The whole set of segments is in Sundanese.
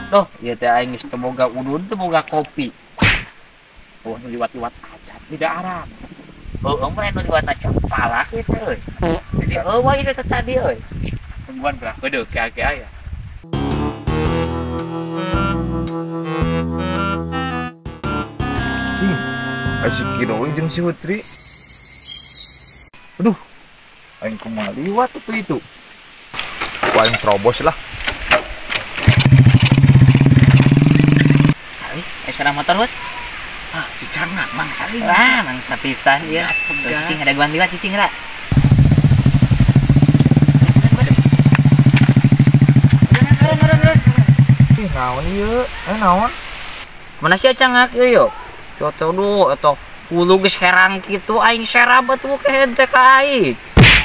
Tuh, ieu teh aing geus teu boga udud, teu boga kopi. Oh, nu liwat-liwat acan di daerah. Heueuh mah nu liwat acan palak ieu teh euy. Jadi eueuh ieu teh tadi euy. Tungguan berapa deuk ke aya. Asik kira jeung si Putri. Aduh, aing kumaha liwat tuh itu. Ku aing terobos lah. Suara motor hut. Ah, si Cangak mangsa ieu. Wah, mangsa pisan ieu. Cicing ada guan liwat cicing ra. Ih, naon ieu? Naon? Mana sih Cangak ieu yo? Coto duh eta hulu geus herang kitu aing serab atuh kehed teh ka aing.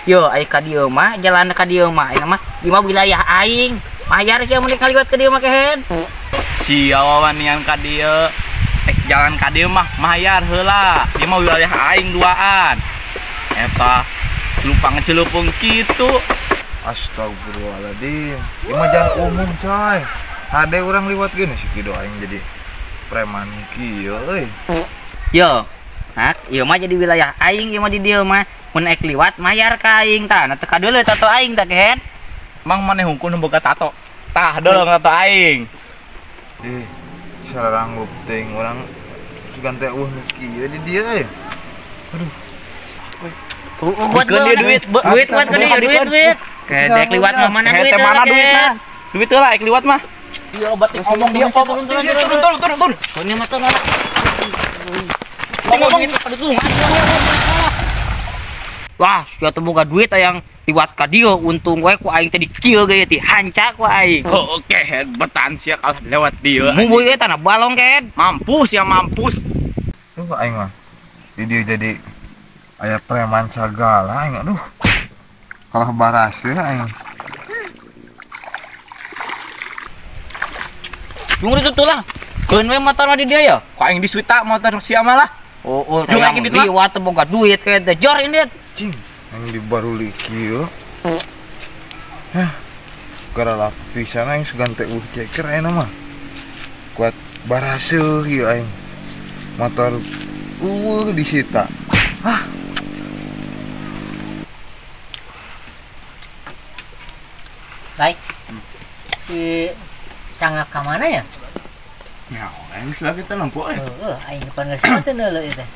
Yo, aing ka dieu mah, jalan ka dieu mah, aing mah ieu mah wilayah aing. Mayar sia mun kaliwat ka dieu mah kehed. Sia wawanian ka dieu. Jalan ka dieu mah mayar heula. Ieu mah wilayah aing duaan. Eta celupang celupung kitu. Astagfirullahaladzim. Ieu mah jalan umum, coy. Hade urang liwat gini si kido aing jadi preman kieu euy. Yo, hak ieu mah jadi wilayah aing ieu mah di dieu mah. Mun ek liwat mayar ka aing tah. Na teu kadeuleu tato aing tah kehed. Mang maneh hungkul nu boga tato. Tah deuleu tato aing. Ih, saranggup teuing urang sugan teh eueuh nu kieu di dieu euy. Aduh. Buat duit, duit buat ke dieu, duit, duit. Kedek liwat mah mana duit? Mana duitna? Duit heula ek liwat mah. Iya obat ngomong dia turun turun turun turun turun. Ini mah turun. Ngomong itu. Wah, sia teu boga duit aya liwat ka dieu untung we ku aing teh dikieu ge teh hanca ku aing. Oke, betan sia kalah lewat dieu. Mubuy we tanah balong kehed. Mampus ya mampus. Duh aing mah. Di dieu jadi aya preman sagala aing aduh. Kalah baraseuh aing. Tunggu itu lah. Keun we motor mah di dieu ya. Ku aing disuita motor sia mah lah. Oh, hayang liwat teu boga duit kehed teh jor ini. Cing, yang di baruli kieu. Hah. Gara lapisan aing sugan teh ceker ayeuna mah. Kuat baraseuh ieu aing. Motor eueuh disita. Hah. Baik. Si Cangak ka mana ya? Ya, aing geus lagi teh lampu euy. Heeh, aing depan geus teh neuleuh ieu teh.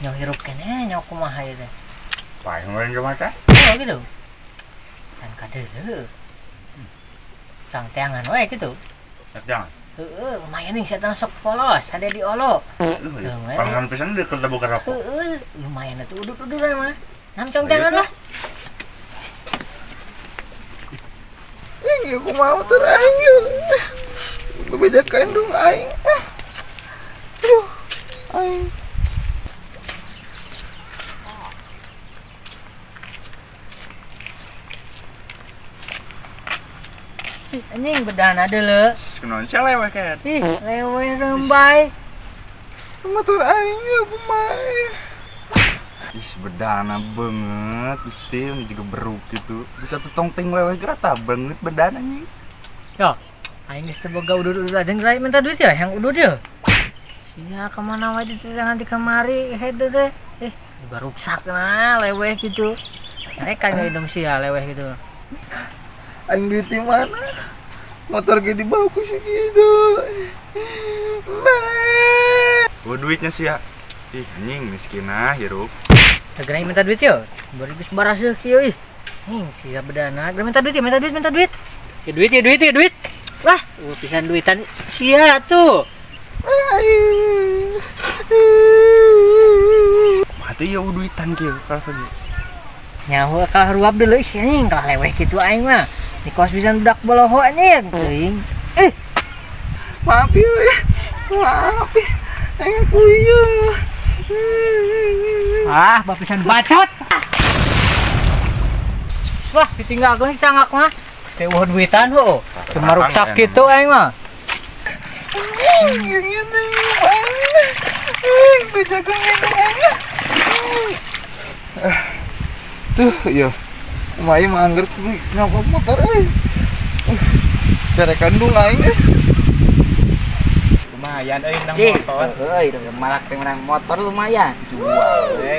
Nyaho hirup keneh, nyaho kumaha ieu teh. Paling orang ke mata? Oh gitu. Can kadeuleuh. Cang teangan we gitu. Teangan. Heeh, lumayan nih setan sok polos, ada di olo. Pangan pisan deket buka rokok. Heeh, lumayan atuh udud-udud mah. Nam cong teangan lah. Ini aku mau aing. Bebejakan dong aing. Aduh, aing. Ih, anjing bedana deuleu. Kunaon sia leweh kehed? Ih, leweh rembai. Motor aing ya kumaha. Ih, bedana banget, Gusti juga beruk gitu. Bisa tuh tongting leweh gerata banget bedana anjing. Yo, aing geus teu boga udud-udud aja geura minta duit ya, yang udud ya. Sia kemana wae diterangan di kamari head teh. Eh, baruksak nah leweh gitu. Mereka ngidung sia leweh gitu. Aing duit di mana? Motor ge dibawa ku si gitu. Oh, duitnya sia. Ih, anjing miskin ah hirup. Geura minta duit yo. Bari geus baraseuh kieu ih. Anjing sia bedana. Geura minta duit ya, minta duit, minta duit. Ya duit ya duit ya duit. Wah, pisan duitan sia tuh. Mati ya duitan kieu kalah ge. Nyaho kalah ruap deuleu ih anjing kalah leweh kitu aing mah. Di kos pisan budak boloho anjing teuing. Eh. Maaf ya. Maaf ya. Aing puyeng. Ah, bapisan bacot. Wah, ditinggalkeun si Cangak mah. Teu eueuh duitan heuh. Cuma ruksak kitu aing mah. Tuh, iya. Lumayan mah angger kenapa motor euy. Cere kandung aing. Lumayan euy menang motor. Heuh, malah menang motor lumayan.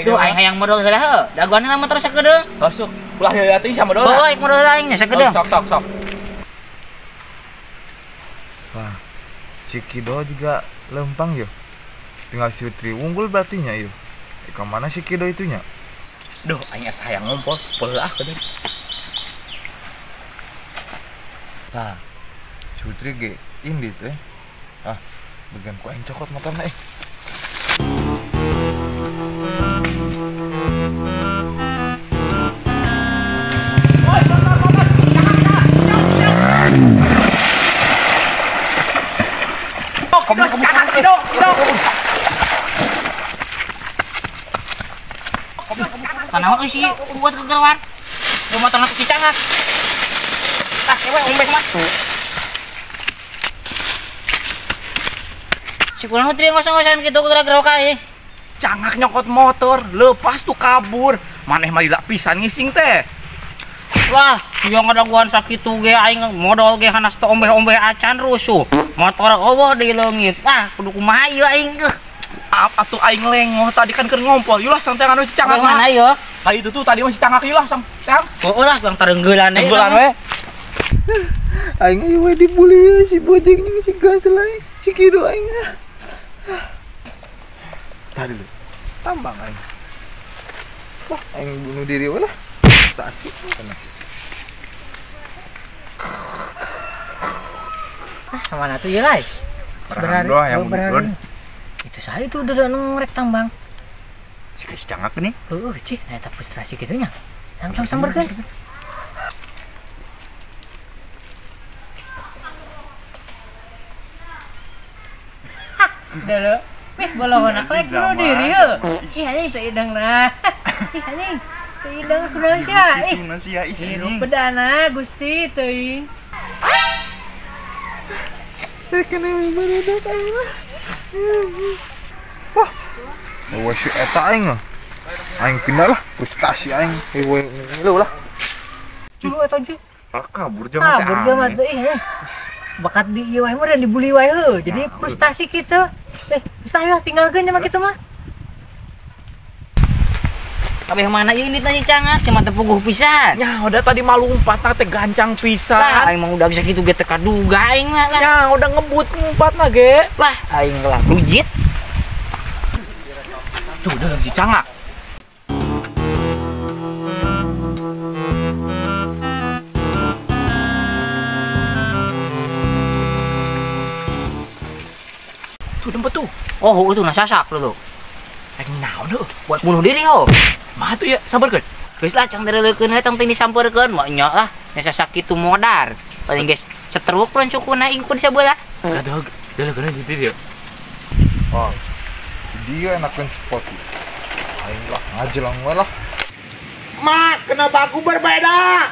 Duh, aing hayang modal heula heuh. Dagoan lah motor sakedeung. Masuk. Ulah heula teuing sama modal. Heuh, modal aing nya sakedeung. Sok sok sok. Wah. Si Kido juga lempang yo. Tinggal si Tri unggul berarti nya yo. Ke mana si Kido itunya? Duh, aing asa hayang ngompol. Poel ah kedeung. Nah, si Tri ge indit eh. Ah, bagian ku aing cokot motorna eh. Kanaon euy si buat kegeluan. Motorna ku si Cangak. Ah, ewe ombek mah. Si kurang nutri ngosong-ngosan gitu gerak-gerak kae. Cangak nyokot motor, lepas tuh kabur. Maneh mah lila pisan ngising teh. Wah, yang ngadaguan sakitu ge aing modal ge hanas teu ombeh-ombeh acan rusuh. Motor eueuh di leungit. Ah, kudu kumaha ieu aing geuh. Atuh aing lengoh tadi kan keur ngompol. Yulah sang teangan si Cangak mana ieu? Tadi itu tuh tadi mah si Cangak yulah sang teang. Heueuh lah bang tarenggelan we. Tenggelan we. Aing ieu we dibully si bojeng jeung si Gansel aing. Si Kido aing. Tadi lu tambang aing. Wah, aing bunuh diri we lah. Frustasi. Ah, sama tuh ya lai. Berani yang bunuh. Itu saya itu udah ngerek tambang. Si kasih Cangak nih. Heeh, cih, nah eta frustrasi kitu nya. Langsung samberkeun. Hah, dulu. Wih, bolehna klek bunuh diri heuh. Ih, anjing teu ideng nah. Ih, anjing teu ideng kunaon sia? Ih, sia ih. Hirup bedana Gusti teuing. Kena barudak aing mah. Wah, bawa si eta aing mah. Aing pindah lah, frustasi aing. Hewe ngilu lah. Dulu eta sih. Kabur jaman teh. Kabur jaman teh ih. Bakat di ieu wae mah dan dibully wae heuh. Jadi frustasi kitu. Bisa ya tinggalkeun jaman kitu mah. Kabeh mana ieu inditna si Cangak cuma teu puguh pisan. Nya udah tadi malumpatna teh gancang pisan. Lah aing mah udah sakitu ge teu kaduga aing mah lah. Nya udah ngebut ngumpatna ge. Lah aing lah rujit. Tuh udah si Cangak. Tuh dempet tuh. Oh, itu nah sasak lu tuh. Rek naon heuh? Buat bunuh diri heuh. Mah tuh ya samperkeun. Geus lah cang dareulekeun we tong teuing disamperkeun mah nya lah. Nya sasak kitu modar. Paling geus setruk lawan sukuna ingkun sabelah. Aduh, dareulekeun di dieu. Oh. Dia enakan spot. Aing lah ngajelang we lah. Mak, kenapa aku berbeda?